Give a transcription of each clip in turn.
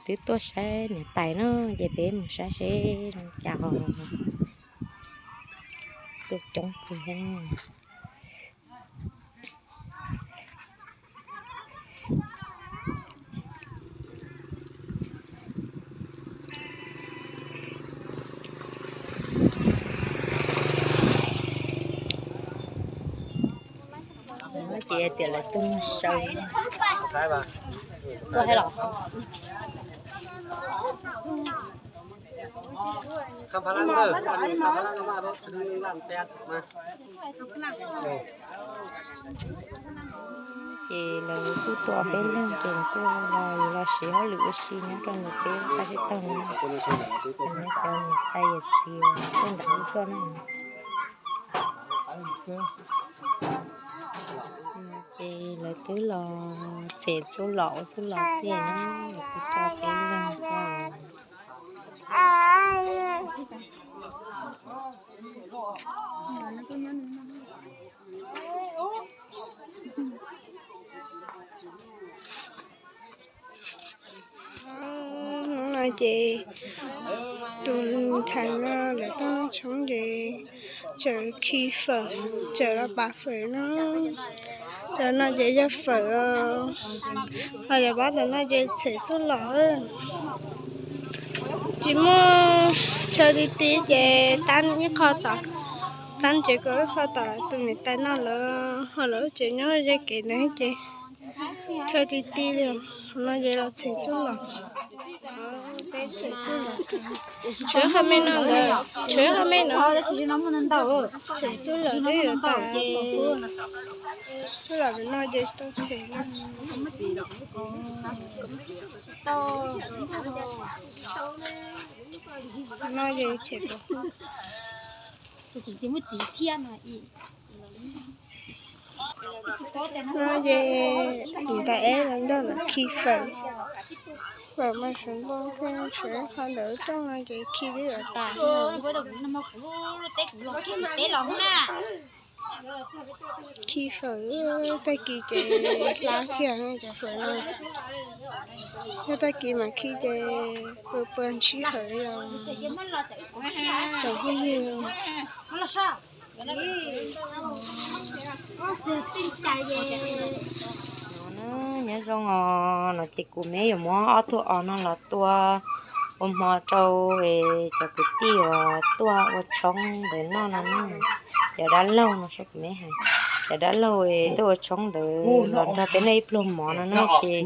Twb tuaj saib niam tais na, ces peb mus saib seb zoo cas os. Tuaj coob kawg thiab. Ces tias lawv tuaj muag saw. Tuaj thiab los? Ces lawv kuj tuaj peb leeg ces kuj los, yuav los siv hauj lwm ua si nyob rau ntawm peb qab tsib taug no. Cov niam tais yawm txiv tuaj ntawm ub tuaj na. Ces lawv twb los txhem txuj lom ua txuj lom tiag na, lawv kuj tuaj peb leeg thiab. Hnub no ces tus ntxhais no lawv tuaj noj tshoob ces tseem khi fawm, tseem los pam fawm no. Cov no ces yog fawm os, ho cov pob tom no ces txhem txuj lom. Tsis muaj, chaw ti ti ces tab ib qho tom, tab tsev kaum ib qho tom tus niam tais no lawv ho lawv lub tsev nyob ze kev ntawd ces chaw ti ti li. No ces los txhem txuj lom. Peb txhem txuj lom, tshuav qhov me no ntawd, tshuav qhov me no. Txhem txuj lom twb yuav tas, txuj lom no ces tau txhem na. No ces txhem pom. No ces tus ntxhais eb los nrog lawv khi fawm, fawm mas tseem ntau thiab, tshuav qhov ntawd rooj no ces khi twb yuav tas. Khi fawm, tag kis ces hlab kiag cov fawm no. Yog tag kis mas khi ces pua pua ntsib fawm li os. Tsoom phooj ywg, nyob zoo os, no ces kuv me yuav muab ob tug os no los tua ua hmo rau cov kwv tij uas tuaj ua tshoob ntawd noj no na. Cov dab laug no, saib kuv me hais, cov dab laug tuaj ua tshoob ntawd los nrog peb noj ib pluag mov no na ces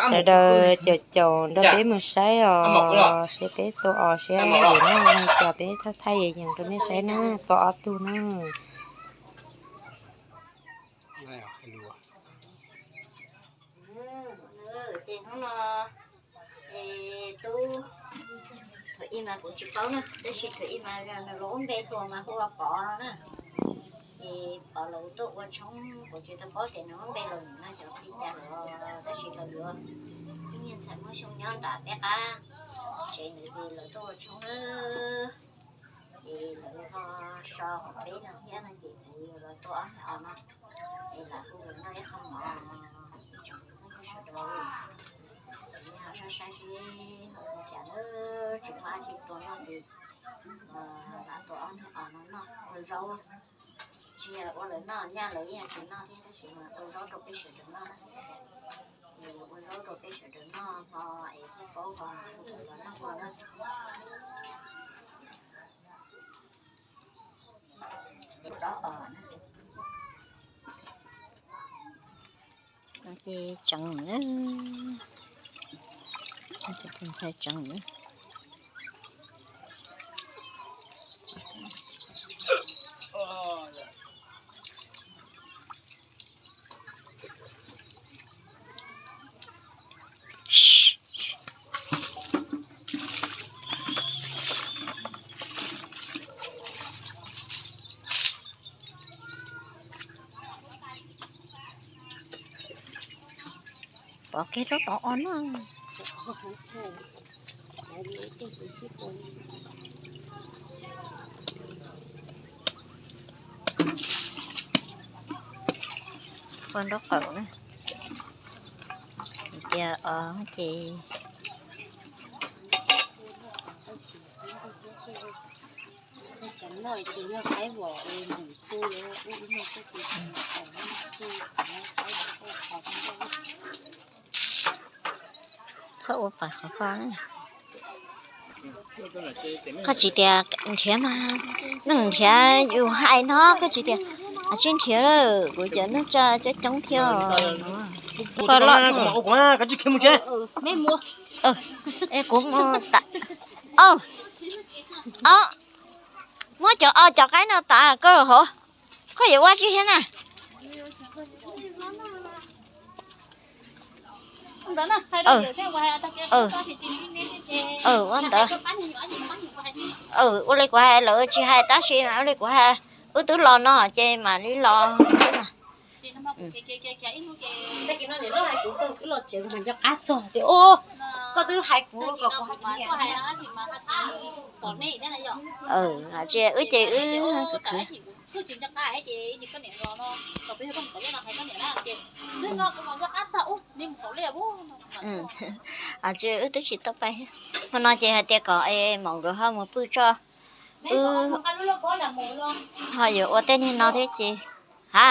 sawv daws caum caum nrog peb mus saib os, seb peb tua os seb yuav noj li cas, peb thaij thaij yees yees rau nej saib na, tua ob tug na. Ces hnub no tub, thaum ib mas kuv tsis paub na, tab sis thaum ib mas nws lub npe hluas mas hu ua Pov no na. Ces Pov lawv tuaj ua tshoob, kuv tsis tau paub tias nws lub npe los nim no xyov li cas lawm, tab sis lawv yuav ib niag ntxhais muaj xyoo nyob nram peb qab tsev ntawd ces lawv tuaj ua tshoob na. Ces lawv ho so hauv peb no thiab no ces kuv yuav los tua ob niag os no, es lawv hu los noj ib qho mov. Ib tsoom phooj ywg sawv daws, nej ho saib saib seb ho ua cas na, tsis muaj dab tsi tua noj ces lam tua ob niag os no noj ua zaub. Tsis yog ua lawv noj, nyaj lawv yeej tsis noj thiab, tab sis mas ua zaub rau peb sawv daws noj na. Ua zaub rau peb sawv daws noj hmo es thiaj paub ho los noj hmo na. Ces tseev na, tus ntxhais tseev na. Pov kiag rau tod os no. Ua nraub qaum na. Tias os ces Txhob ua pais qhov ko na. Koj tsis tias nrhiav mas, neeg nrhiav yus hais no, koj tsis tias tsis nrhiav lawm, kuv cov neej tsa coob coob thiab. Koj loj, kuv mus tsev. Es kuv mus ta, muab cov, cov qaib no tas koj hov, koj yuav ua tsi thiab na? Ua ntawd. Ua li kuv hais, lawv tsis hais tab sis ua li kuv hais, wb twb los no ces mam li los. Tsis, wb ces wb tsis, wb twb tsis tau pais. Hmo no ces hais tias kom es maum nkawd ho mus pw tso, wb ho yuav ua tej niag no thiab ces, ha,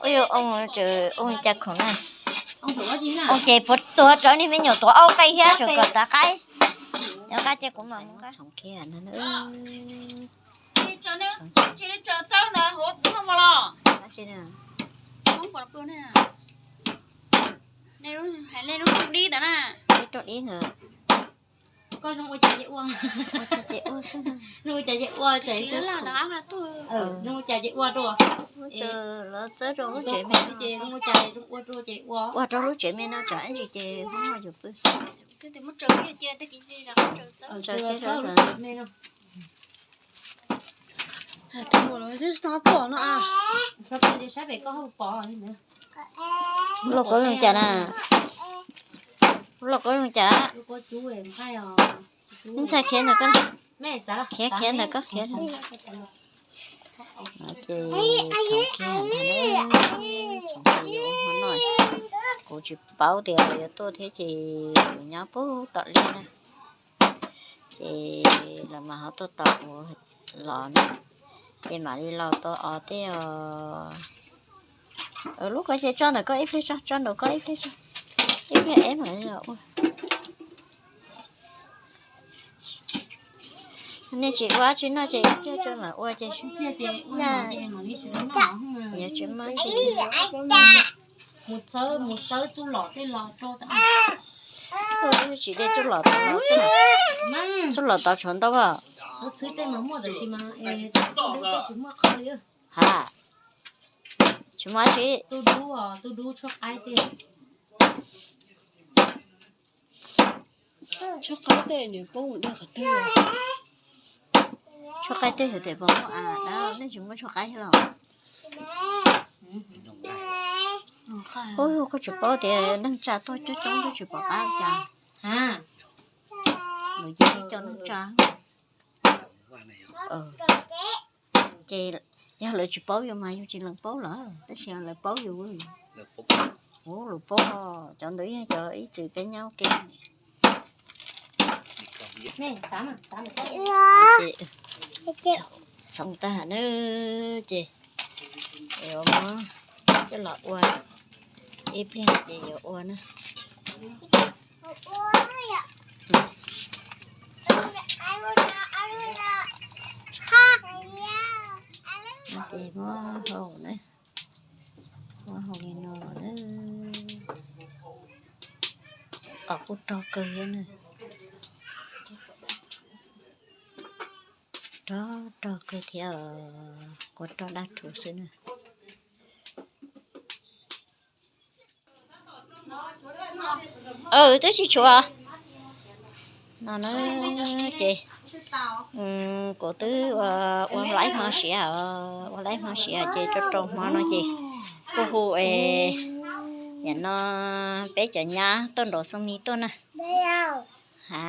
wb yuav oo, oo cas khoom na. Oo ces puas tuag rau niag me nyuam tuav au qe thiab tseem kom tav qaib. Nyob qab ces kuv mam mus nqa txhoov kiag no. Hais nej lub rooj dib ntawd na. Lub rooj dib ntawd. Koj zoo ua cas ces ua. Zoo ua cas ces ua, zoo ua cas ces ua rau. Los txawb rau lub tsev me no ces zoo ua cas zoo ua rau ces ua. Ua rau lub tsev me no tsam ib ntsis ces Hmoob yuav pw. Tsaws kiag rau lub tsev me no. Lub lauj kaub zoo cas na? Lub lauj kaub zoo cas? Ntxhais khiav ntawm koj, khiav khiav ntawm koj khiav. Ces txhoov kiag ntag, txhoov kiag yuav ua hmo noj. Kuv tsis paub tias lawv yuav tuaj thiab ces kuv nyob puag tom liaj na. Ces lawv mas ho tuaj tos kuv los na, ces mam li los tau os tej os. Lub ko ces tso ntawm koj ib pliag tso, tso nraum koj ib pliag tso, ib pliag es mam li los ua. Nej tsis ua tsis noj ces ib pliag tso mam ua ces yuav tsis muaj. Mus xawb, mus xawb txuj lom tej los rau. Tsis de txuj lom tau, txuj lom tau tshuav ntau as. Txhwb tej mas muaj tab sis mas tsis muaj qhov li. Ha, tsis muaj tsi. Tu dub, tu dub tshuab qaib tej. Tshuab qaib tej nws poob mus dej qhov twg? Tshuab qaib tej hais tias poob mus a, dab nej tsis muaj tshuab qaib los? Ub, koj tsis paub tias neeg tsa tuaj coob coob twb tsis pom qab cas. Lawv cia li coj neeg tsa. Ces yog lawv tsis paub yus mas yus tsis lees paub lawm, tab sis lawv paub yus. Ub, lawv paub, cov ntawd yog cov ib txwm peb nyob ua ke. Txhoov tag na, ces yuav muab coj los ua, ib pliag ces yuav ua na. Ces muab hau na, muab hau li no na. Qos kuj rog kawg thiab na. Rog rog kawg thiab, kuv rog dab rhuv xwb na. Twb tsis tshuav no na. Ces kuv twb ua laib hmo siav, ua laib hmo siav ces rau rau hmo no ces kuj hu es nim no peb cov nyab tuaj nrog Xoo Mis tuaj na. Ha,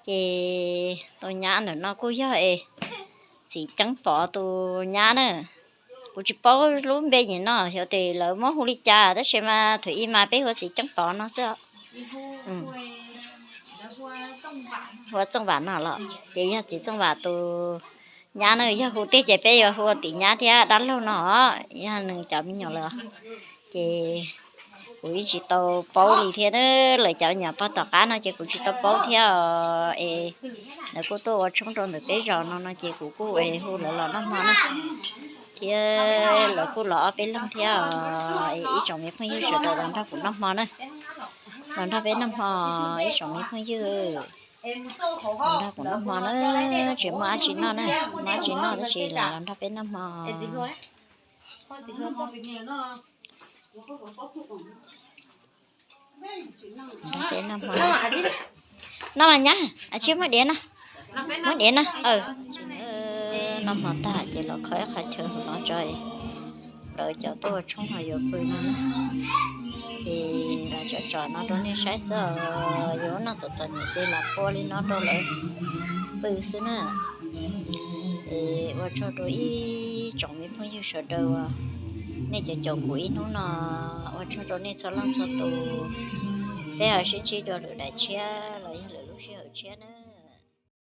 ces tus nyab ntawm no kuj yog es Txiv Ceeb Pov tus nyab na. Kuv tsis paub lub npe nim no xyov tias lawv muab hu li cas tab sis mas thaum ub mas peb hu ua Txiv Ceeb Pov no xwb. Hu ua Txooj Vam no los ces yog txiv Txooj Vam tus nyab na, yog hu tiag ces peb yuav hu ua tim nyab thiab dab laug no, yog nws cov me nyuam lawm. Ces kuv yeej tsis tau paub li thiab, lawv cov nyuam pog tom qab no ces kuv tsis tau paub thiab os. Es lawv kuj tuaj ua tshoob rau ntawm peb zos no no ces kuv kuj hu lawv los noj hmo na, thiab lawv kuj los ob peb leeg thiab os. Es ib tsoom me phooj ywg sawv daws los nrog kuv noj hmo na, los nrog peb noj hmo, ib tsoom me phooj ywg, los nrog kuv noj hmo na. Tsis muaj dab tsi noj na, muaj dab tsi noj tab sis los nrog peb noj hmo, nrog peb noj hmo. Noj mas nyab, tsis muab diav no, muab diav no. Noj hmo tag ces los kho ib qho chaw hauv no tso, lawv cov tuaj ua tshoob ho yuav pw no na. Ces los tsom tsom no rau nej saib xwb os, yuav noj txom txom nyem ces los pua li no rau lawv pw xwb na. Es ua tsaug rau ib tsoom me phooj ywg sawv daws uas nej caum caum kuv ib hnub no, ua tsaug rau nej txhua leej txhua tus. Peb ho sib ntsib dua lwm daim tshiab los yog lwm lub sij hawm tshiab na.